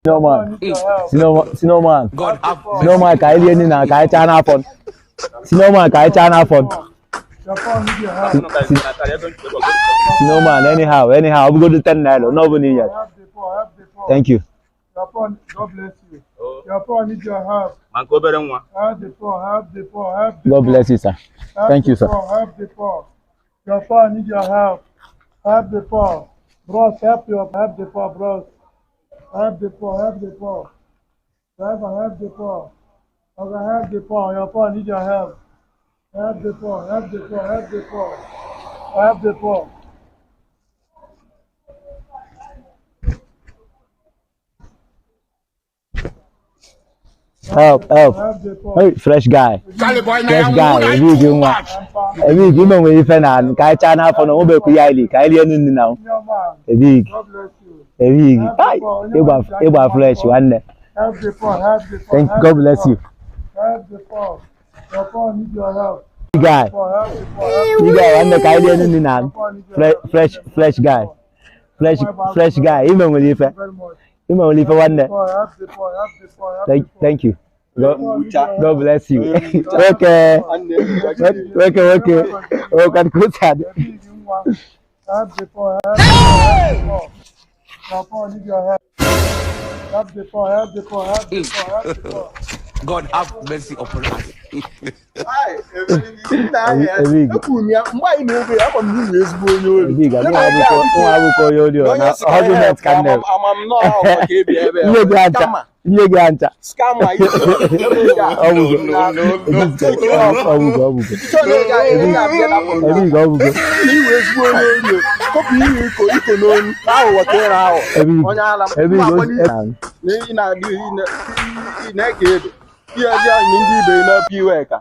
Senior man. Senior man. God have Senior man, ka anyị rie nri na ka anyị chaa n'afọ. Senior man, ka anyị chaa n'afọ. Senior man, anyhow, anyhow, ọ bụgodu 10 naira, ọ bụla i nyere. Thank you. Your poor, God bless you. Your poor need your help. Ma nke obere nwa. Help the poor, help the poor, help the God bless you, sir. Help Thank the you, sir. poor, help the poor. Your poor need your help. Help the poor. Bros, help your help the poor, bros. Help the poor, help the poor. Driver, help the poor. Okay, help the poor. Your poor need your help. Help the poor, help the poor, help the poor. Help the poor. Help, help. Help the poor. Hey, fresh guy. Charlie boy, now Fresh you guy. move Ebig too nwa. much. Ebig, ime nwere ife na ka anyị chaa n'afọ na onwebekwu ya ili ka anyị rie nri na Your man. Ebig, God bless you. ebig. Ai, ịgba fresh nwanne. Help the poor, help the poor. Thank help God the bless poor. you. Help the poor. Your poor need your help. Guy, Poor, help the poor, help the you guy nwanne ka anyị rie nri na poor need your help. fresh fresh guy. Fresh fresh guy. Ime nwere ife. Very much. Ime nwere ife nwanne. Poor, help the poor, help the poor, help Thank the poor. thank you. God, God bless you. Okay. Okay, okay. Okay, good. Ebig nwa. Help the poor, help the poor, help the poor. Your poor need your help. Help the poor, help the poor, help the poor, help the poor. God have mercy upon us. Ebig. Ekwuru m ya mgbe anyị na-ebe ya, ama m na ị wụ ezigbo onye ori. Ebig, nwa akwụkwọ onye ori Na onye na sị ka anyị ọgụment ka nne. ama m nọọ ahụ ka ebi ebe Nne gị ancha. Scammer. Nne gị ancha. Scammer, Ọ bụgo. Ọ bụgo, ọ bụgo. Ebig, ọ bụgo. Iwe ezigbo onye ori o. Kọpụ ihe iko iko n'onu aghụghọ ka ị na-aghọ. Ebig. Onye ala m. Ebig, Mma akpọ o na ị na-adị ị na-eke ebe. Ihe ndị anyị ndị ibe na-apụ iwe ka.